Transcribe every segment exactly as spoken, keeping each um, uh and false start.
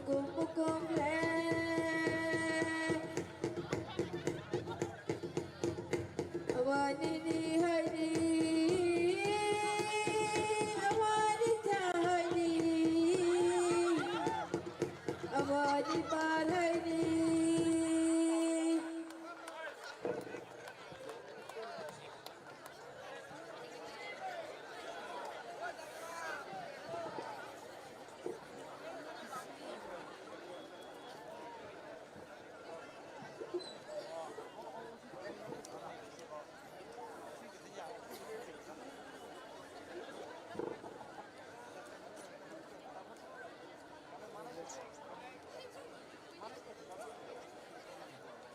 Kum kum le. Awani ni hai ni. Awani cha hai ni. Awani par hai ni.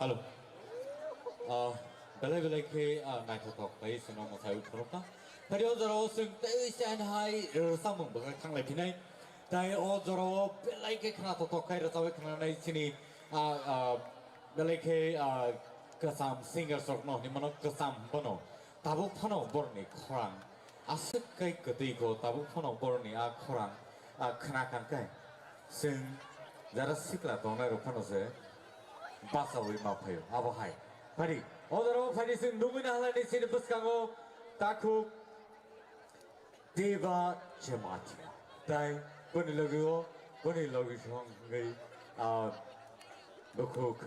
Hello. Ah, belai belai khe, ah, naithothok khlai chwngno mwthai phunukna. Phai o jorao chwng tei se hai rwchapmung bwkha khanglai phinai. Tai o jorao belai khe khna thothok khai rwchapwi khnanai chini, ah, ah, belai khe, ah, kwcham singers rokno hinwi mano kwcham bono. Tabuk phano borni khorang aswk kai kwtwi kho, tabuk phano borni a khorang, a khna kang kai. Chwng jara sikla tongnai rok phano se bachaui ma phaio. Abo hai. Phari, o jora o phari chwng nugwi na halani chini bwskango takhuk Deba Jamatia. Tai boni logi o, boni logi song hwngwi, ah, bukhuk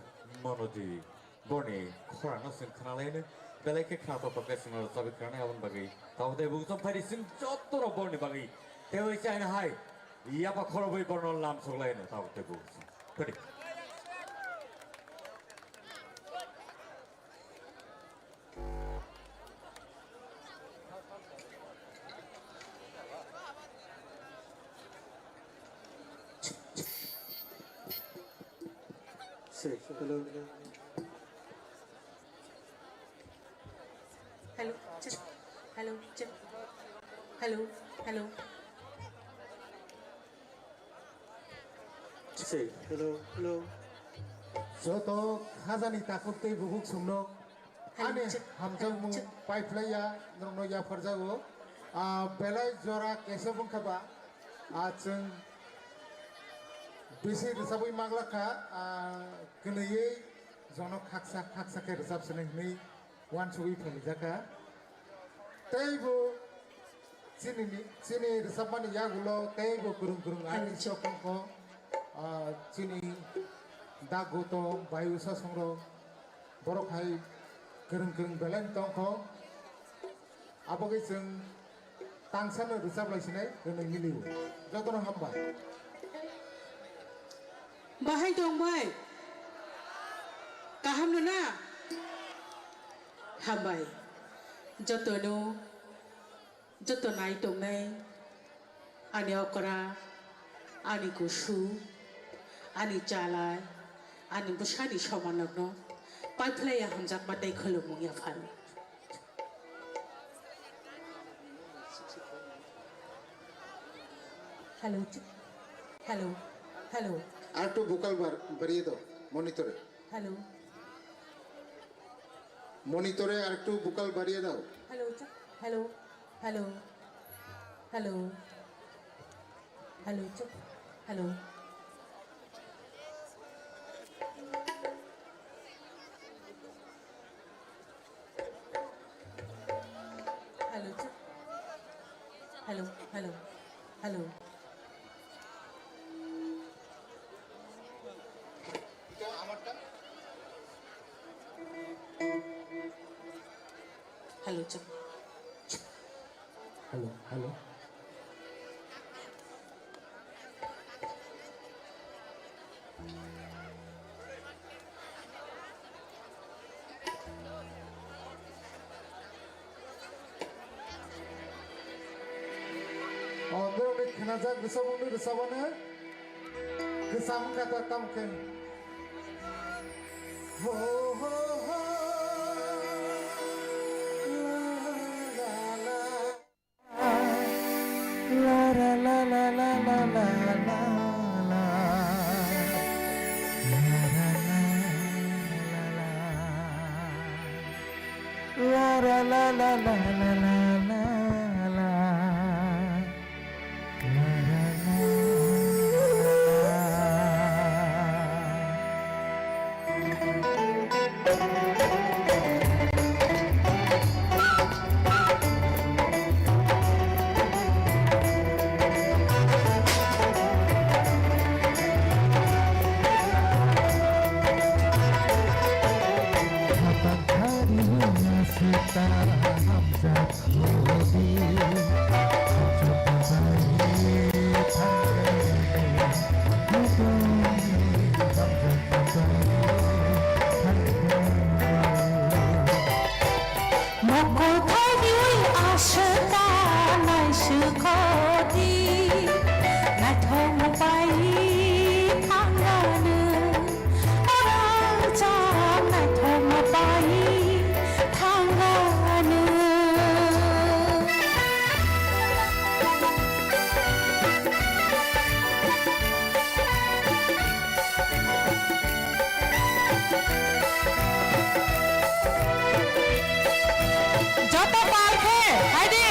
Mono Devi. Borni khorangno chwng khnalaino, belai khe khna thothok khe chwngno rwchapwi khnanai aboni bagwi. Tabuk tei bukhuk phari chwng jotono borni bagwi. Tei oi chaina hai, yapa khorobwi borno lam soklaino, tabuk tei bukhuk chwng. Phari. Hello, check. Hello, check. Hello, hello. Hello, hello. Joto khajani takhuk tei bukhuk songno ani hamjakmung paiphlaiya norokno yapharjago. Ah, belai jora kaisa bwkha ba, ah, chwng bisi rwchabwi manglakha, ah, kwnwiwi jono khaksa khaksa khe rwchapsini hwnwi uansugwi phailaijak kha. Teibo chini ni, chini rwchapmani yagulo teibo kwrwng kwrwng artist rok tongkho. Ah, chini Da Goutom, Bayusa Songrok, borok hai kwrwng kwrwng belai tongkho. Abogwi chwng tangsano rwchaplai sinai hwnwi milio. Jotono hambai. Bahai tong bai? Kaham no na? Hambai. Jotono, joto nai tongnai ani okra, ani kusu, ani chalai, ani bwsani somanokno paiphlaiya hamjakma tei khulumung yapharo. Hello, ch-, hello, hello. Arektu vocal bar-, bariye do, monitor-e. Hello. Monitor-e arektu vocal bariye do. Hello, ch-, hello, hello, hello. Hello, ch-, hello. Hello, ch-, hello, hello, hello. Hello, ch-, hello, hello. O, borokni khnajak rwchapmungni rwchapmani kwcham wngkha ta tamo khe. Ho, ho, ho, la, la, la. Sukoti naithok pai thangano, orang chang naithok pai thangano. Joto pal khe, hai di.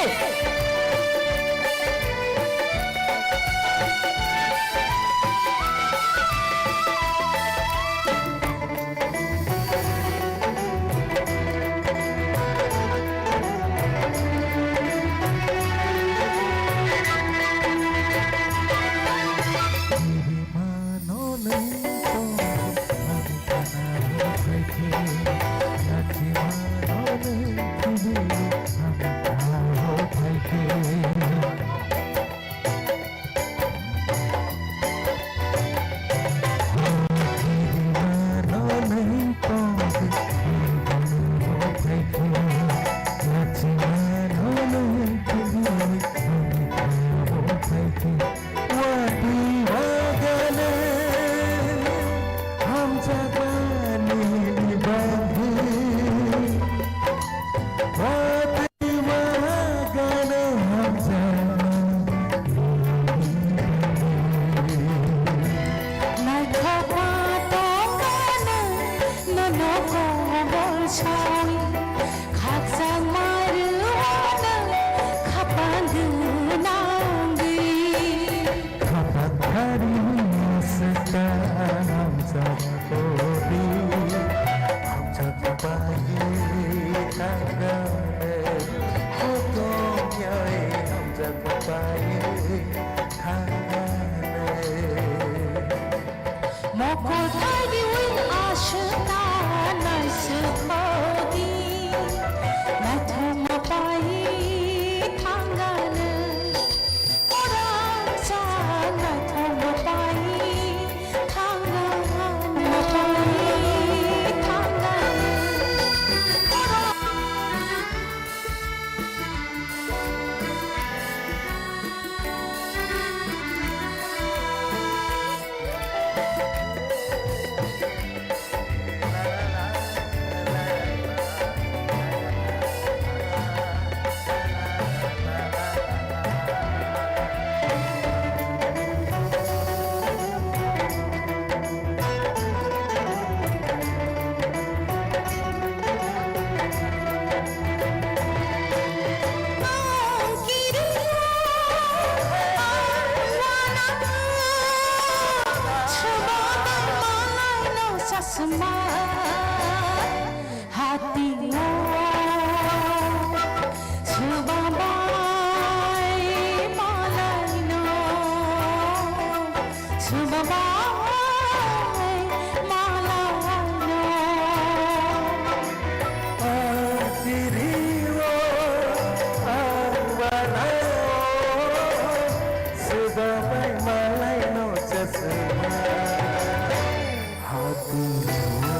Naithokma tongmano nono kobor sawi, khakchangma rwano khapang gwnangwi. Khapang thari swkang hamjak kodi, hamjak bai thangane, kotong yai hamjak bai thangane. Mokol thai diwi aswk ta naiswk khodi, naithokma pai thangano, orang chang naithokma pai thangano, pai thangano, orang Chasma hati o, chwbabai malai no. Swbabai malaino. Ang tiriwo ang banayo, swbabai malaino chasma. Hatiyo,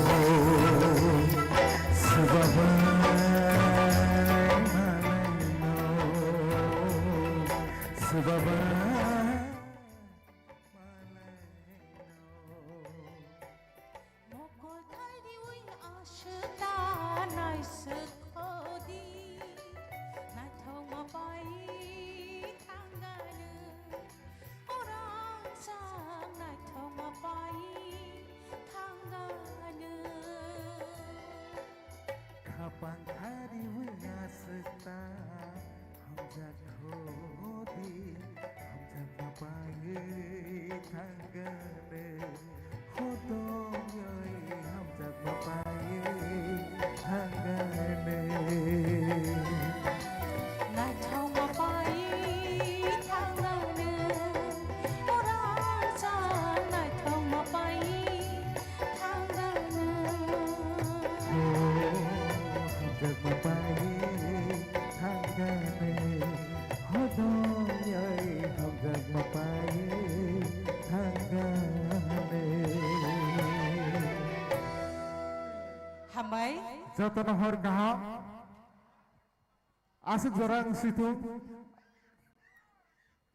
swbabai malaino, swbabai. Mokol thai diwi aswk ta naiswk khodi, naithokma pai thangano, orang chang naithokma pai thangano. Khapang khariwi aswk ta hamjak khodi, hamjakma paiwi thangano. Hodongwi hamjakma paiwi thangano. Naithokma paiwi thangano. Orang chang naithokma paiwi thangano. O, hamjakma paiwi thangano. Hodongwi hamjakma paiwi thangano. Hambai. Jotono hor kaham. Aswk jora wng swi thung.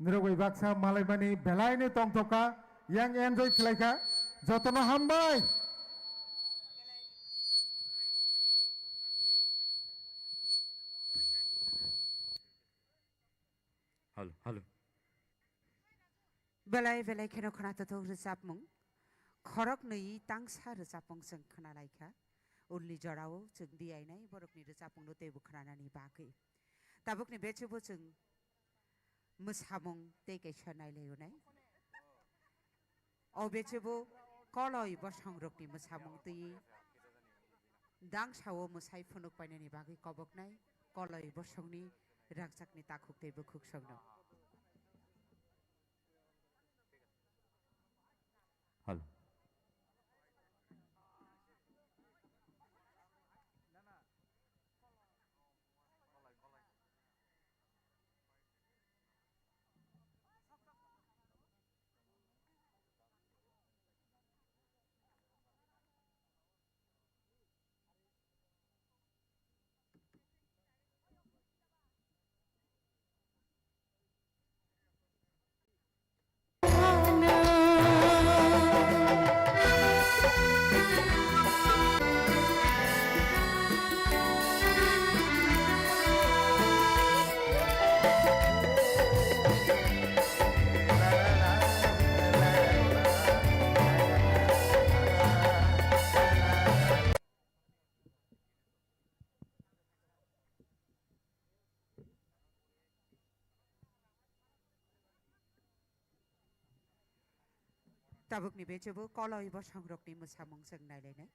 Nirok bai baksa malaimani belaino tongthokha, yang enjoy khlaikha, jotono hambai. Halo, halo. Belai belai kheno khwnathok rwchapmung. Khoroknwi tangsa rwchapmung chwng khwnalaikha. Ulni jorao chwng diyainai borokni rwchapmungno teibo khwnanani bagwi. Tabukni bechubo chwng mwsamung tei kaisa nailaionai. O bechebo koloi bosongrokni mwsamung twi dangsao mwsai phunuk painani bagwi koboknai koloi bosongni rangchakni takhuk tei bwkhuksongno. Halo. Tabukni bechebo koloi bosongrokni mwsamung chwng nailainai.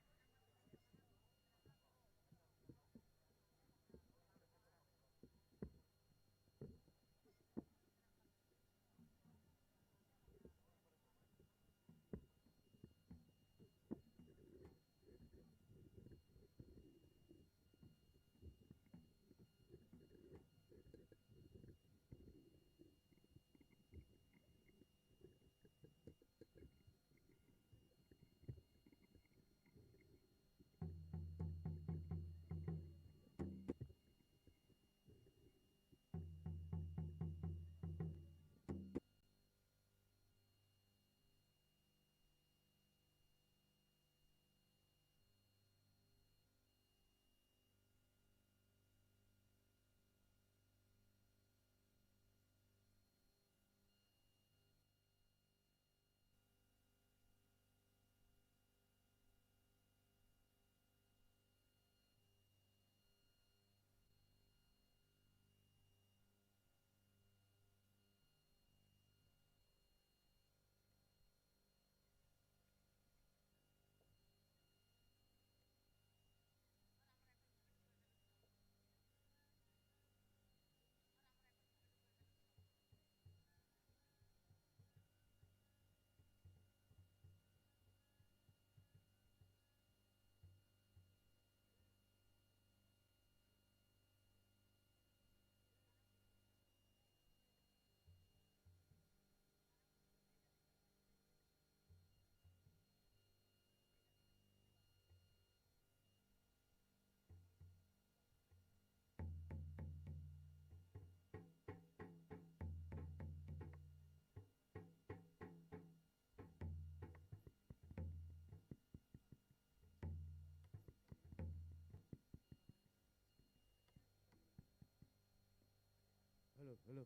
Hello, hello.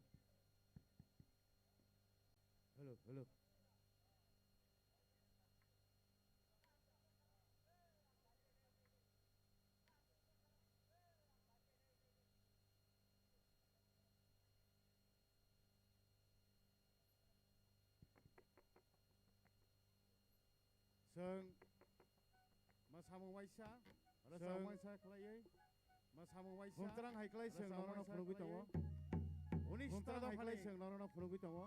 Hello, hello. Chwng mwsamung waisa, rwchapmung waisa khlaiwi, mwsamung waisa, bumtrang hai khlai chwng norokno phunugwi tongo. Bumtrang hai khlai chwng norokno phunugwi tongo.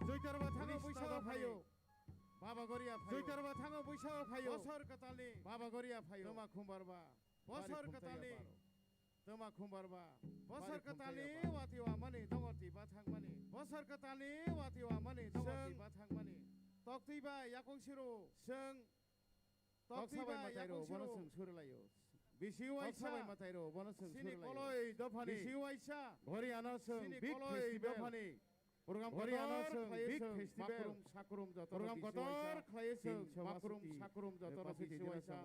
Joitar ba thango buisao phaio. Baba Goria phaio. Joitar ba thango buisao phaio. Bosor kwtalni Baba Goria phaio. Toma Khumbar ba. Bosor kwtalni Toma Khumbar ba. Bosor kwtalni watwi wamani dongorti ba thangmani. Bosor kwtalni watwi wamani dongorti ba thangmani. Toktwi ba yakung siru. Chwng Toksa bai matai rw, bono chwng suri laio. Bisi waisa bai matai rw, bono chwng suri laio. Bisi waisa. Ghori ano chwng big festival. Program kotor khlaiwi chwng big festival. Makrum sakrum joto rok kotor khlaiwi chwng makrum sakrum joto rok bisi waisa.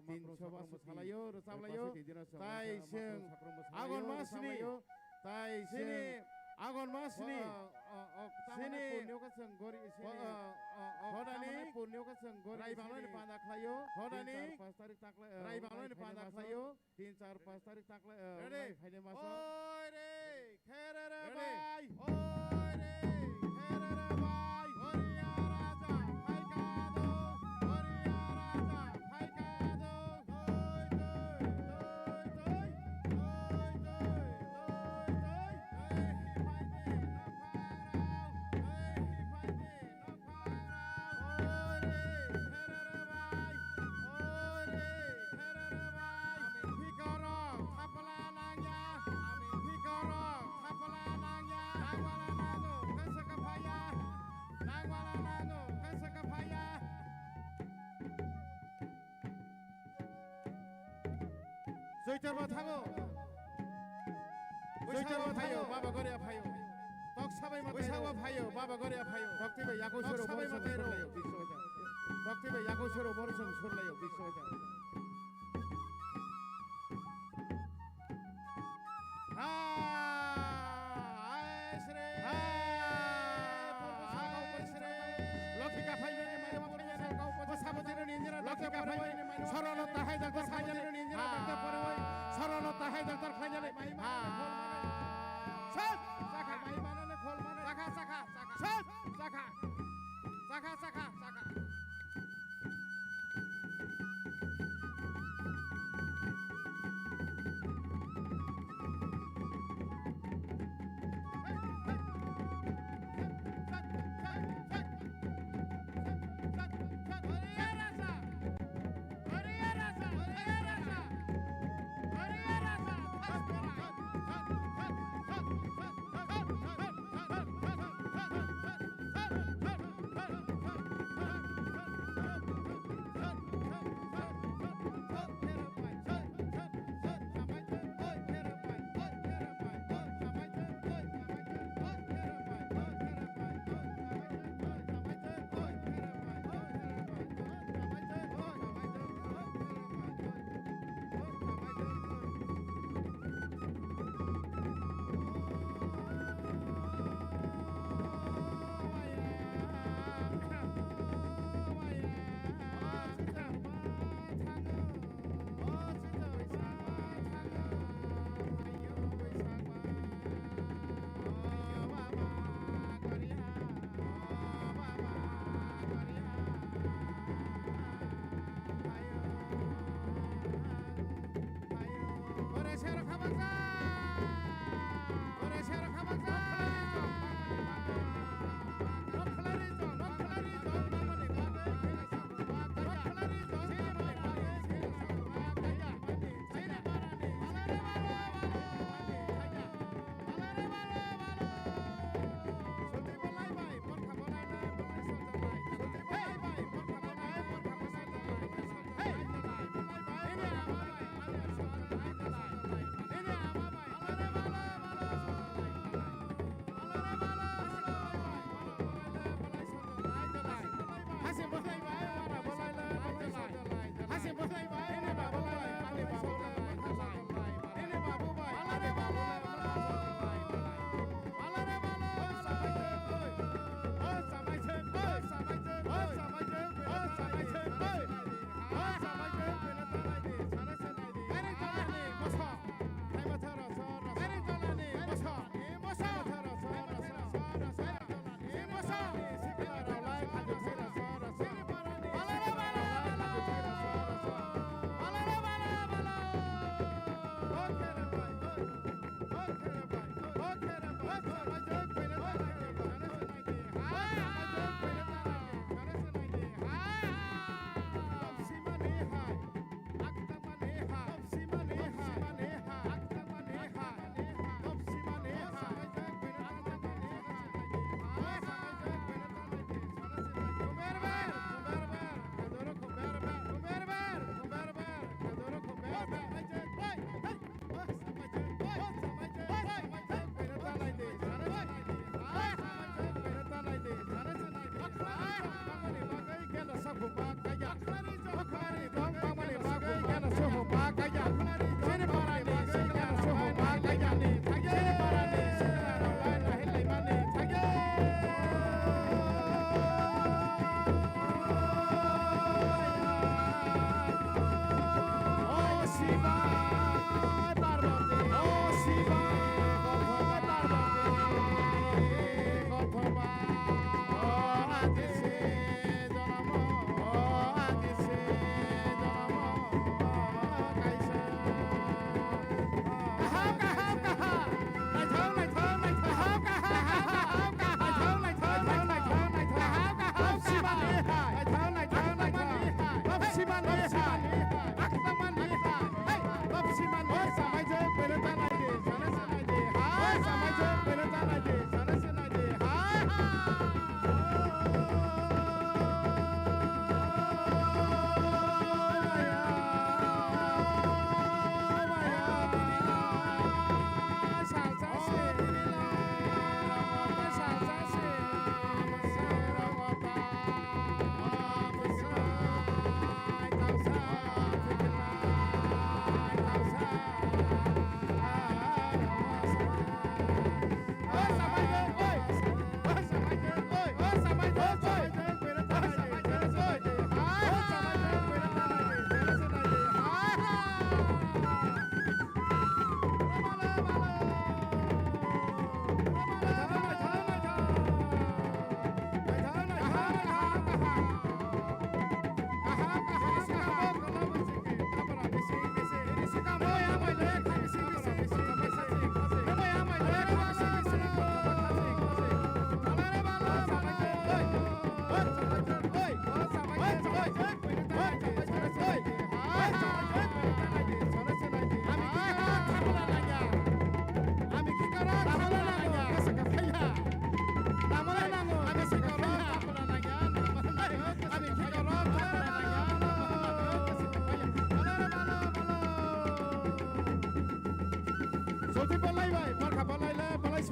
Tin soba salaio, rwchablaio. Tai chwng Agon masni, tai chini Agon masni, chini hodani Raibangloni panda khlaio, hodani Raibangloni panda khlaio. Tin, char, panch tarik taklai, eh, ready? Phainai masa. Oi re, khere re bai. Oi re, khere re bai. Horiya raja phaikha do, Horiya raja phaikha do. Doi, doi, doi, doi. Doi, doi, doi, doi. Ei, phaide, nokharao. Ei, phaide, nokharao. Oi re, khere re bai. Oi re, Phikorok thapla nangya, phikorok thapla nangya. Nangwala nango, khe swkha phaiya. Nangwala nango, khe swkha phaiya. Joitor bo thango. Joitor bo thayo, Baba Goria phayo. Tok sabai ma thayo, Baba Goria phayo. Tok twi bai yakou soro, Tok sabai ma thayo. Tok twi bai yakou soro, bor song surlayo, biswa. Ha, ai sre. Ha, ai sre. Lokhi kaphai mani mani mani mani. Bwsabo dino ninjira lokhi kaphai mani mani. Sorolo tahai dakta phai jale ninjira dakta poroi. Sorolo tahai dakta phai jale. Ha. Sat. Sakha mai mani khol mani. Sakha, sakha, sakha. Sat. Sakha. Sakha, sakha, sakha.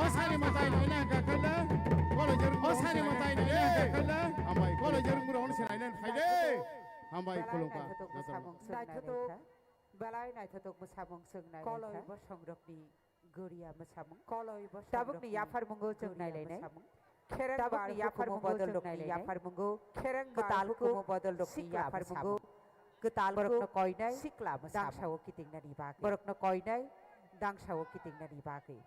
O sani mwtai naina hwnkha khe le, o sani mwtai naina hwnkha khe le, hambai, college rwngmung rok se naina phai de. Hambai, khulumkha. Naithotok mwsamung chwng nainai kha. Belai naithotok mwsamung chwng nainai kha. Koloi bosongrokni goria mwsamung. Koloi bosongrokni goria mwsamung. Tabukni yapharmungo chwng nailainai. Khereng tabukni yapharmungo chwng nailainai. Yapharmungo. Khereng kwtal hukumu bodol rokni sikla yapharmungo. Kwtal borokno koinai sikla mwsamung. Dangsao kitingnani bagwi. Borokno koinai dangsao kitingnani bagwi.